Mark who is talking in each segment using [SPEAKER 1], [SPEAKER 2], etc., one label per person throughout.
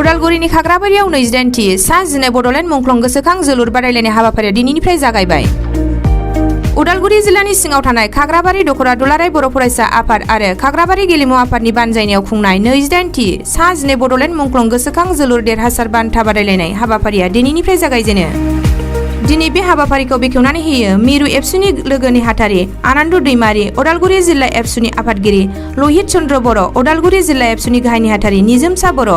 [SPEAKER 1] उदालगुरिनि खाग्राबारियाव 28थि सा-10 बड'लेण्ड मुंख्लं गोसोखां जोलुर बादायलायनाय हाबाफारिया दिनैनिफ्राय जागायबाय। उदालगुरि जिल्लानि सिङाव थानाय खाग्राबारि दख'रा दुलाराय बर' फरायसा आफाद आरो खाग्राबारि गेलेमु आफादनि बानजायनायाव खुंनाय 28थि सा-10 बड'लेण्ड मुंख्लं गोसोखां जोलुर देरहासार बान्था बादायलायनाय हाबाफारिया दिनैनिफ्राय जागायजेनो। दिनै बे हाबाफारिखौ बेखेवनानै होयो मिरु एबसुनि लोगो नेहाथारि आनन्द दैमारि, उदालगुरि जिल्ला एबसुनि आफादगिरि लहित चन्द्र बर', उदालगुरि जिल्ला एबसुनि गाहाय नेहाथारि निजोमसा बर',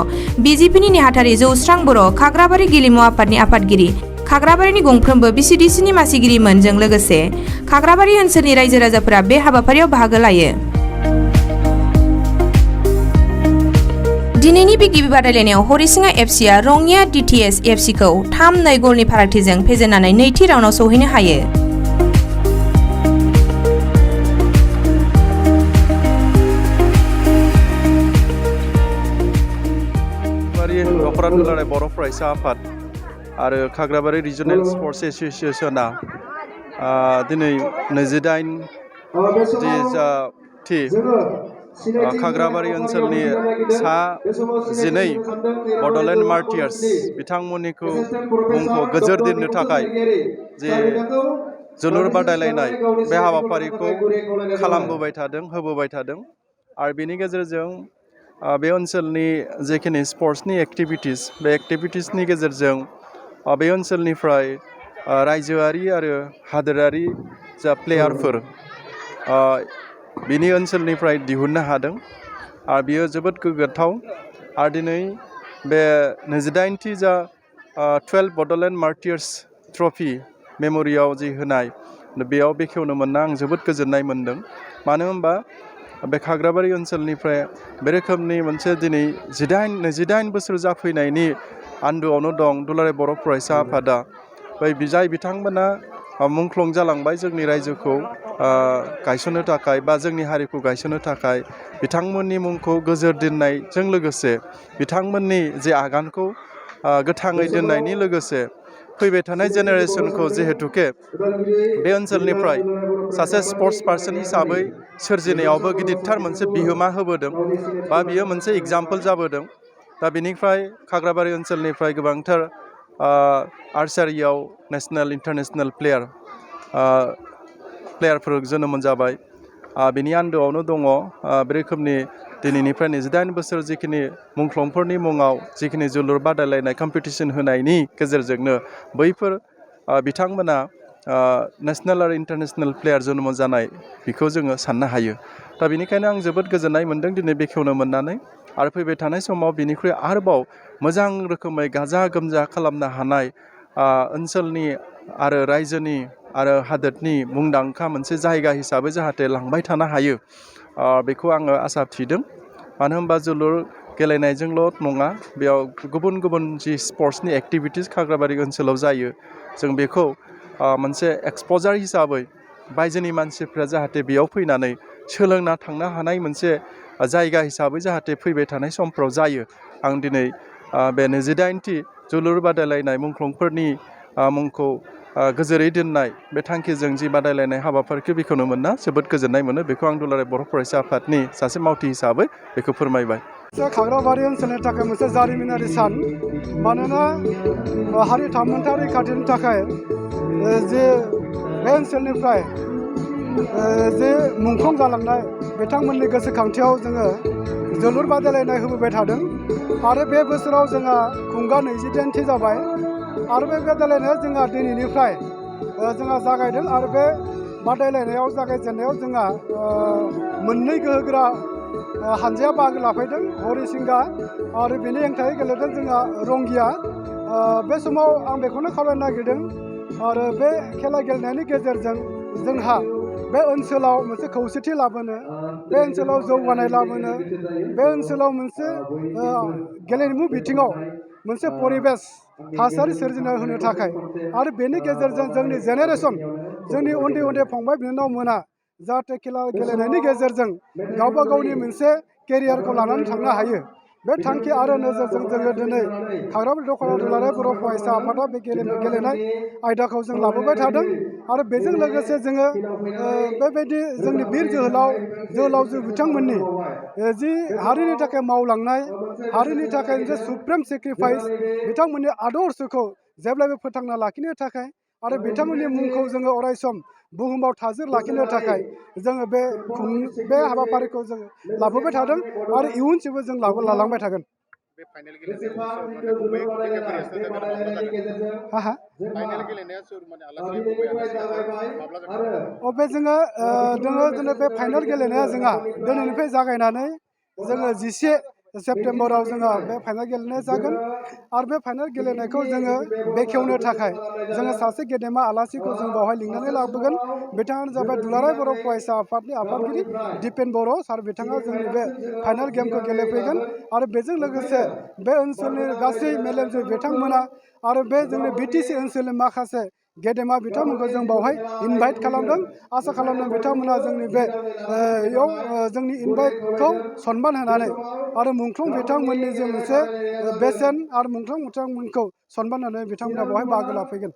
[SPEAKER 1] बिजेपिनि नेहाथारि जौस्रां बर', खाग्राबारि गेलेमु आफादनि आफादगिरि, खाग्राबारिनि गंफ्रोमबो बिसिडिसिनि मासिगिरिमोनजों लोगोसे खाग्राबारि ओनसोलनि रायजो राजाफोरा बे हाबाफारियाव बाहागो लायो। दिनैनि बे गिबि बादायलायनायाव हरिसिङा एफसिआ रङिया डिटिएस एफसिखौ 3-2 गलनि फारागथिजों फेजेननानै नैथि राउन्डआव सौहैनो हायो।
[SPEAKER 2] दख'रा दुलाराय बर' फरायसा आफाद आरो खाग्राबारि रिजनेल स्पर्ट्स एस'सिएशना दिनै 28थि खाग्राबारि ओनसोलनि सा-12 बड'लेण्ड मार्टियार्स बिथांमोननिखौ मुंखौ गोजोर दोननो थाखाय जे जोलुर बादायलायनाय बे हाबाफारिखौ खालामबोबाय थादों, होबोबाय थादों आरो बेनि गेजेरजों बे ओनसोलनि जेखिनि स्पर्ट्सनि एक्टिभिटिस बे एक्टिभिटिसनि गेजेरजों बे ओनसोलनिफ्राय रायजोआरि आरो हादोरारि जा प्लेयारफोर बिनि ओनसोलनिफ्राय दिहुननो हादों आरो बियो जोबोद गोग्गाथाव। आरो दिनै बे 28थि जा 12 बड'लेण्ड मार्टियार्स ट्रफि मेम'रियाव जि होनाय बेयाव बेखेवनो मोनना आं जोबोद गोजोननाय मोन्दों। मानो होनबा बे खाग्राबारि ओनसोलनिफ्राय बे रोखोमनि मोनसे दिनै 28 बोसोर जाफैनायनि आन्दोआवनो दं दुलाराय बर' फरायसा आफादा। जाय बिथांमोना मुंख्लं जालांबाय जोंनि रायजोखौ गायसननो थाखाय बा जोंनि हारिखौ गायसननो थाखाय, बिथांमोननि मुंखौ गोजोर दोननायजों लोगोसे बिथांमोननि जे आगानखौ गोथाङै दोननायनि लोगोसे फैबाय थानाय जेनेरेसनखौ जिहेतुके बे ओनसोलनिफ्राय सासे स्पर्ट्स पार्सन हिसाबै सोरजिनायावबो गिदिरथार मोनसे बिहोमा होबोदों बा बियो मोनसे एग्जाम्पोल जाबोदों। दा बेनिफ्राय खाग्राबारि ओनसोलनिफ्राय गोबांथार आर्चारियाव नेसनेल इन्टारनेसनेल प्लेयारफोर जोनोम जाबाय। बेनि आन्दोआवनो दङ बे रोखोमनि दिनैनिफ्राय 28 बोसोर जिखिनि मुंख्लंफोरनि मुङाव जिखिनि जोलुर बादायलायनाय कम्पिटिसन होनायनि गेजेरजोंनो बैफोर बिथांमोना नेसनेल आरो इन्टारनेसनेल प्लेयार जोनोम जानाय बेखौ जोङो साननो हायो। दा बेनिखायनो आं जोबोद गोजोननाय मोन्दों दिनै बेखेवनो मोननानै आरो फैबाय थानाय समाव बिनिख्रुइ आरोबाव मोजां रोखोमै गाजा गोमजा खालामनो हानाय ओनसोलनि आरो रायजोनि आरो हादोरनि मुंदांखा मोनसे जायगा हिसाबै जाहाथे लांबाय थानो हायो बेखौ आङो आसा थिदों। मानो होनबा जोलुर गेलेनायजोंल' नङा, बेयाव गुबुन गुबुन जि स्पर्ट्सनि एक्टिभिटिस खाग्राबारि ओनसोलाव जायो जों बेखौ मोनसे एक्सप'जार हिसाबै बायजोनि मानसिफ्रा जाहाथे बेयाव फैनानै सोलोंना थांनो हानाय मोनसे जायगा हिसाबै जाहाथे फैबाय थानाय समफ्राव जायो। आं दिनै बे 28थि जोलुर बादायलायनाय मुंख्लंफोरनि मुंखौ गोजोरै दोननाय बे थांखिजों जि बादायलायनाय हाबाफारिखौ बेखेवनो मोनना जोबोद गोजोननाय मोनो। बेखौ आं दुलाराय बर' फरायसा आफादनि सासे मावथि हिसाबै बेखौ फोरमायबाय।
[SPEAKER 3] खाग्राबारि ओनसोलनि थाखाय मोनसे जारिमिनारि सान, मानोना हारि थामोन्था रैखाथिनि थाखाय जे बे ओनसोलनिफ्राय जे मुंख्लं जालांनाय बिथांमोननि गोसोखांथियाव जोङो जोलुर बादायलायनाय होबोबाय थादों आरो बे बोसोराव जोंहा खुंगा 28थि जाबाय आरो बे बादायलायनाया जोंहा दिनैनिफ्राय जोंहा जागायदों आरो बे बादायलायनायाव जागायजेननायाव जोंहा मोननै गोहोगोरा हानजाया बाहागो लाफैदों, हरिसिंगा आरो बेनि हेंथायै गेलेदों जोंहा रंगिया। बे समाव आं बेखौनो खावलायनो नागिरदों आरो बे खेला गेलेनायनि गेजेरजों जोंहा बे ओनसोलाव मोनसे खौसेथि लाबोनो, बे ओनसोलाव जौगानाय लाबोनो, बे ओनसोलाव मोनसे गेलेमु बिथिङाव मोनसे परिबेस थासारि सोरजिना होनो थाखाय आरो बेनि गेजेरजों जोंनि जेनेरेसन, जोंनि उन्दै उन्दै फंबाय बिनानावमोना जाहाथे खेला गेलेनायनि गेजेरजों गावबा गावनि मोनसे केरियारखौ लानानै थांनो हायो, बे थांखि आरो नोजोरजों जोङो दिनै खाग्राबारि दख'रा दुलाराय बर' फरायसा आफादा बे गेलेनाय आयदाखौ जों लाबोबाय थादों आरो बेजों लोगोसे जोङो बेबायदि जोंनि बिर जोहोलावजो बिथांमोननि जि हारिनि थाखाय मावलांनाय हारिनि थाखाय मोनसे सुप्रिम सेक्रिफाइस बिथांमोननि आदर्शखौ जेब्लायबो फोथांना लाखिनो थाखाय आरो बिथांमोननि मुंखौ जोङो अरायसम बुहुमाव थाजोर लाखिनो थाखाय जोङो बे हाबाफारिखौ जोङो लाबोबाय थादों आरो इयुनसिमबो जों लालांबाय थागोन।
[SPEAKER 4] बे फाइनाल गेलेनायाव सोर माने गुबै केटेगरियासो जागोन माब्ला जागोन? फाइनाल गेलेनाया सोर माने आलासि गुबै आलासिया माब्ला जागोन?
[SPEAKER 3] बे जोङो दिनै बे फाइनाल गेलेनाया जोंहा दिनैनिफ्राय जागायनानै जोङो 11 सेप्तेम्बराव जोङो बे फाइनाल गेलेनाया जागोन आरो बे फाइनाल गेलेनायखौ जोङो बेखेवनो थाखाय जोङो सासे गेदेमा आलासिखौ जों बावहाय लिंनानै लाबोगोन। बिथाङानो जाबाय दुलाराय बर' फरायसा आफादनि आफादगिरि दिपेन बर' सार बिथाङा जोंनि बे फाइनाल गेमखौ गेलेफैगोन आरो बेजों लोगोसे बे ओनसोलनि गासै मेलेमजिबि बिथांमोना आरो बे जोंनि बिटिसि ओनसोलनि माखासे गेदेमा बिथांमोनखौ जों बावहाय इनभाइट खालामदों। आसा खालामदों बिथांमोना जोंनि बे जोंनि इनभाइटखौ सनमान होनानै आरो मुंख्लं बिथांमोननि जे मोनसे बेसेन आरो मुंख्लं बिथांमोनखौ सनमान होनानै बिथांमोना बावहाय बाहागो लाफैगोन।